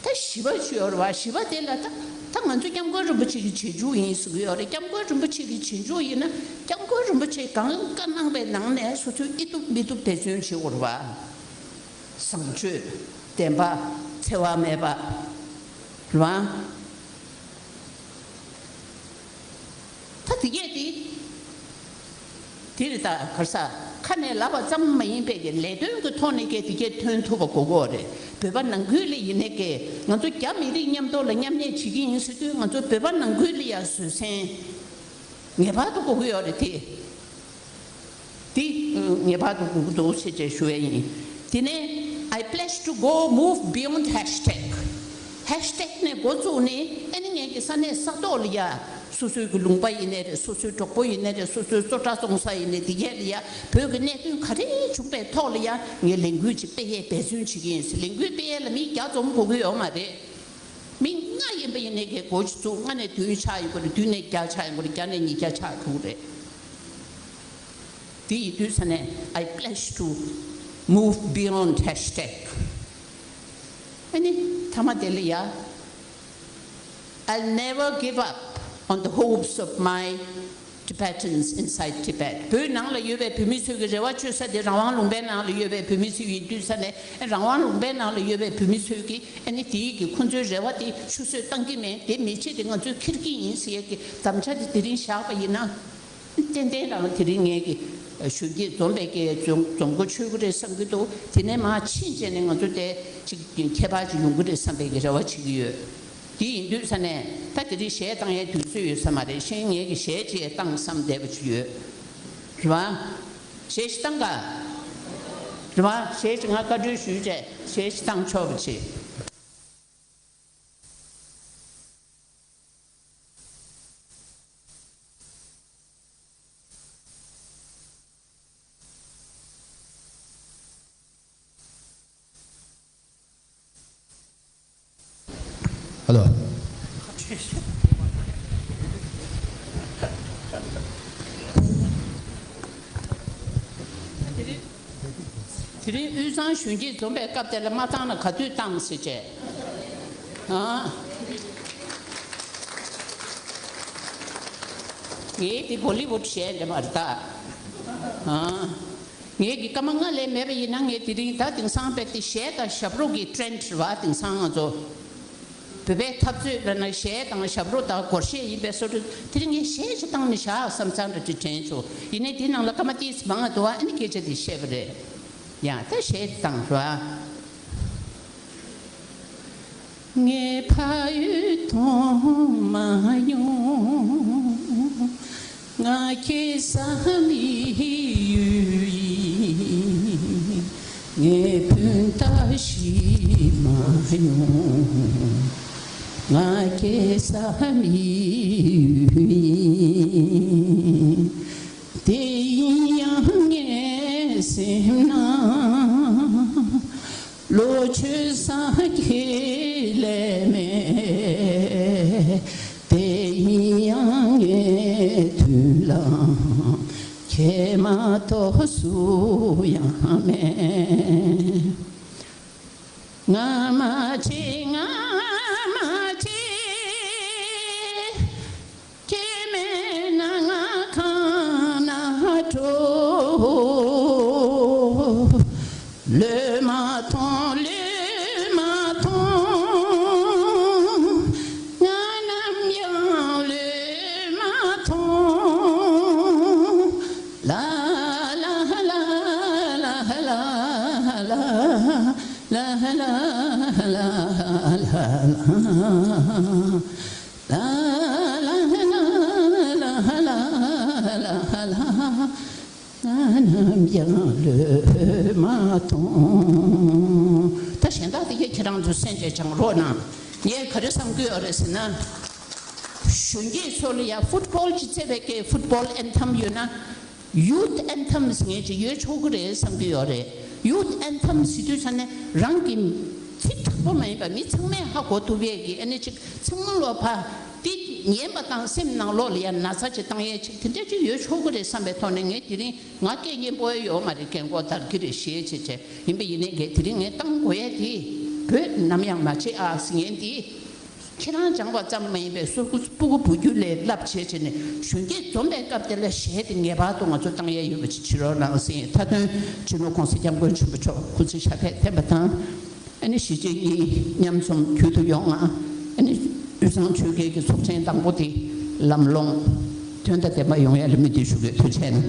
ད་བཞི་པ་ཅིག་ཡོད་རེད་བ། བཞི་པ་དེ་ལ་ད་ད་ང་ཚོ་སྐྱབས་མགོན་རིན་པོ་ཆེ་གི་རྗེས་འཇུག་ཡིན་ཟེར་གྱི་ཡོད་རེད། སྐྱབས་མགོན་རིན་པོ་ཆེ་གི་རྗེས་འཇུག་ཡིན་ན། སྐྱབས་མགོན་རིན་པོ་ཆེས་གང་བཀའ་གནང་པའི་ནང་ནས་སོ་སོའི་ཨི་ཐུབ་མི་ཐུབ་འབད་བརྩོན་བྱེད་དགོས་རེད་བ། བཟང་སྤྱོད། བདེན་པ། འཚེ་བ་མེད་པ། རེད་བ། ད་དེ་གས་དེ། དེ་རེད་ད། ག་རེ་ཟ། ཁ་ནས་ལབ་པ་ཙམ་མ་ཡིན་པའི་གི་ལས་དོན་གྱི་ཐོག་ནས་གས་དེ་གས་ཐོན་ཐུབ་པ་དགོས་ཀྱི་ཡོད་རེད། བོད་པ་ནང་ཁུལ་ལ་ཡིན་ནའི་གས་ང་ཚོ་རྒྱ་མི་རིགས་མཉམ་དུ་ལ་མཉམ་གནས་བྱེད་ཀྱི་ཡིན་ཟེར་དུས། ང་ཚོ་བོད་པ་ནང་ཁུལ་ལ་ཡ་བཟོད་བསྲན་ངེས་པར་དུ་དགོས་ཀྱི་ཡོད་རེད་དེ། དེ་ངེས་པར་དུ་དགོས་ཀྱི་འདུག་ཟེར་བྱས་ཞུ་ཡ་ཡིན། དེ་ནས་I pledge to go move beyond hashtag. ཧེཤ་ཊེག་ནས་འགོ་བཙུགས་ནས་ཨ་ནི་ངེད་ཀྱི་ས་གནས་ས་ཐོག་ལ་ཡ། སོ་སོའི་གི་ལུང་པ་ཡིན་ནའི་རེད། སོ་སོའི་གྲོགས་པོ་ཡིན་ནའི་རེད། སོ་སོའི་བཟོ་གྲྭ་བཙོང་ས་ཡིན་ནའི་དེ་གས་ལ་ཡ། བོད་ཀྱི་གནད་དོན་ག་རེ་བྱུང་པའི་ཐོག་ལ་ཡ་ངས་ལས་འགུལ་ཅིག་སྤེལ་ཡས་འབད་བརྩོན་བྱེད་ཀྱི་ཡིན་ཟེར། ལས་འགུལ་སྤེལ་ཡས་ལ་མི་བརྒྱ་འཛོམས་དགོས་ཀྱི་ཡོད་མ་རེད། མི་ལྔ་ཡིན་པ་ཡིན་ནའི་གས་འགོ་ཅིག་བཙུགས། ལྔ་ནས་བདུན་ཆགས་ཡོང་གི་རེད། བདུན་ནས་བརྒྱ་ཆགས་ཡོང་གི་རེད། བརྒྱ་ནས་ཉིས་བརྒྱ་ཆགས་ཐུབ་ཀྱི་རེད། དེ་ཡིན་དུས་ཙ་ནས་I pledge to move beyond ཧེཤ་ཊེག. ཨ་ནི་མཐའ་མ་དེ་ལ་ཡ། I'll never give up on the hopes of my Tibetans inside Tibet. བོད་ནང་ལ་ཡོད་པའི་བོད་མི་ཚོའི་གི་རེ་བ་བཅོལ་ས་དེ་རང་དབང་ལུང་པའི་ནང་ལ་ཡོད་པའི་བོད་མི་ཚོ་ཡིན་དུས་ཙ་ནས། རང་དབང་ལུང་པའི་ནང་ལ་ཡོད་པའི་བོད་མི་ཚོའི་གི་ཨ་ནི་དེའི་གི་ཁོང་ཚོའི་རེ་བ་དེ་ཆུད་ཟོས་བཏང་གི་མེད། དེ་མི་བྱེད་དེ་ང་ཚོས་འཁྱེར་གི་ཡིན་ཟེར་ཡས་ཀྱི་དམ་བཅའ་དེ་དེ་རིང་བཞག་པ་ཡིན་ན། ཏན་ཏན་རང་དེ་རིང་ངས་ཀྱི་གཞོན་སྐྱེས་འཛོམས་པའི་ཀྱི་འཛོམས་འཛོམས་འགོ་ཆོད་ཀྱི་རེད་བསམ་གྱི་འདུག་དེ་ནས་མར་ཕྱིན་བྱས་ནས་ང་ཚོ་དེ་ཅིག་ཁྱད་པར་ཅིག་ཡོང་གི་རེད་བསམ་པའི་ཀྱི་རེ་བ་བྱེད་ཀྱི་ཡོད། དེ་ཡིན་དུས་ཙ་ནས་ད་དེ་རིང་གཞས་བཏང་ཡའི་དུས་ཚོད་ཡོད་ས་མ་རེད། གཞན་ངས་ཀྱི་གཞས་ཅིག་བཏང་བསམ་བསྡད་པ་ཅིག་ཡོད། རེད་བ། གཞས་ཅིག་བཏང་ག་རེད་བ། གཞས་ཅིག་ང་བཀའ་འཁྲོལ་ཞུས་བྱས་གཞས་ཅིག་བཏང་ཆོག་པ་བྱེད། ཧ་ལོ། དེ་རིང་དབུས་གཙང་གཞོན་སྐྱེས་འཛོམས་པའི་སྐབས་དེ་ལ་མ་བཏང་ན་ག་དུས་བཏང་ཟེར་བྱས། ཨ། ངས་དེ་བོ་ལི་ཝུཌ་གཞས་འདྲ་མ་རེད་ད། ཨ། ངས་ཀྱི་སྐར་མ་ལྔ་ལས་མེད་པ་ཡིན་ན། ངས་དེ་རིང་ད་དེང་སང་དཔེ་དེ་གཞས་དང་ཞབས་བྲོ་གི་ཊྲེན་ཌི་རེད་བ། དེང་སང་ང་ཚོ་བོད་པའི་འཐབ་རྩོད་ལ་ན་གཞས་དང་ཞབས་བྲོ་དང་སྒོར་གཞས་ཡིན་པའི་བཟོ་འདྲ། དེ་རིང་ངས་གཞས་ཅིག་བཏང་ནས་བཞག་བསམ་ཙང་འདྲ་ཅིག་དྲན་བྱུང་། ཡིན་ནའི་དེའི་ནང་ལ་སྐར་མ་ཏིས་མང་ང་འདུག་བ། ཨ་ནི་སྐད་ཆ་དེ་བཤད་པ་རེད། ཡང་ད་གཞས་བཏང་རོགས། ངའི་ཕ་ཡུལ་མཐོང་མ་མྱོང་། ང་སྐྱེས་ས་མི་ཡུལ་ཡིན། ངའི་སྤུན་ཟླ་ཤི་མ་མྱོང་། ང་སྐྱེས་ས་མི་ཡུལ་ཡིན། དེ་ཡིན་ཡང་ངའི་སེམས་ནང་ལོ་ཆུང་ས་ཁྱེད་ལས་མེད། དེ་ཡིན་ཡང་ངའི་མདུན་ལ་ཁྱེད་མ་གཏོགས་སུ་ཡང་མེད། ང་མ་བྱེད་ང་མ་བྱེད། ཁྱེད་མེད་ན་ང་གང་ན་འགྲོ། ལོས་མ་མཐོང་ལོས་མ་མཐོང་། ང་ནམ་ཡང་ལོས་མ་མཐོང་། ལ་ལ་ལ་ལ་ལ་ལ། ལ་ལ་ལ་ལ་ལ། ལ་ལ་ལ་ལ་ལ། ང་ནམ་ཡང་ལོས་མ་མཐོང་། ད་གཞན་དག་དེ་གས་ཁྱེད་རང་ཚོ་གསན་བྱས་སྦྱང་རོགས་གནང་། ངས་ག་རེ་བསམ་གྱི་ཡོད་རེད་ཟེར་ན། གཞོན་སྐྱེས་ཚོ་ལ་ཡ་ཕུཊ་བོལ་ཅིག་རྩེ་བའི་སྐད་ཕུཊ་བོལ་ཨན་ཐམ་ཡོད་ན། ཡུཐ་ཨན་ཐམ་ཟེར་མཁན་ཅིག་ཡོད་ཆོག་གི་རེད་བསམ་གྱི་ཡོད་རེད། ཡུཐ་ཨན་ཐམ་ཟེར་དུས་ཙ་ནས་རང་གི་ཚིག་དྲག་པོ་མ་ཡིན་པ་མི་ཚང་མས་ཧ་གོ་ཐུབ་ཡས་ཀྱི་ཨ་ནི་ཅིག་ཚང་མ་ལོ་ཕ་དེ་ཉན་པ་དང་སེམས་ནང་ལོགས་ལ་ཡ་ན་ཚ་ཅིག་བཏང་ཡས་ཅིག་དེ་འདྲ་ཅིག་ཡོད་ཆོག་གི་རེད་བསམ་པའི་ཐོག་ནས། ངས་དེ་རིང་ང་སྐད་སྙན་པོ་ཡོད་མ་རེད། རྒན་གོག་དར་གི་རེད་ཞེས་བྱས་བྱས་ཡིན་པ་ཡིན་ནའི་གས་དེ་རིང་ངས་བཏང་དགོས་ཡས་དེ། བོད་ནམ་ཡང་མ་བརྗེད་ཨ་ཟེར་མཁན་དེ། ཁྱེད་རང་སྦྱངས་པ་ཙམ་མ་ཡིན་པའི་སོ་སོ་སྤུ་གུ་བུ་རྒྱུད་ལ་བསླབ་བྱས་བྱས་ནས་གཞོན་སྐྱེས་འཛོམས་པའི་སྐབས་དེ་ལ་གཞས་དེ་ངེས་པར་དུ་ང་ཚོ་བཏང་ཡས་ཡོད་པ་ཅིག་བྱེད་རོགས་གནང་ཟེར། མཐའ་དོན་སྤྱི་ནོར་༸གོང་ས་༸སྐྱབས་མགོན་ཆེན་པོ་མཆོག་སྐུ་ཚེ་ཞབས་པད་བརྟན་པ་དང་། ཨ་ནི་གཞིས་བྱེས་གཉིས་མཉམ་འཛོམས་རྒྱུན་དུ་ཡོང་ང་། ཨ་ནི་དབུས་གཙང་ཆོལ་ཁའི་གི་ཚོགས་ཆེན་དང་པོ་དེ་ལམ་ལྷོང་དོན་དང་ལྡན་པ་ཡོང་ཡས་ལ་སྨོན་འདུན་ཞུ་གི་ཡོད། ཐུགས་རྗེ་གནང་།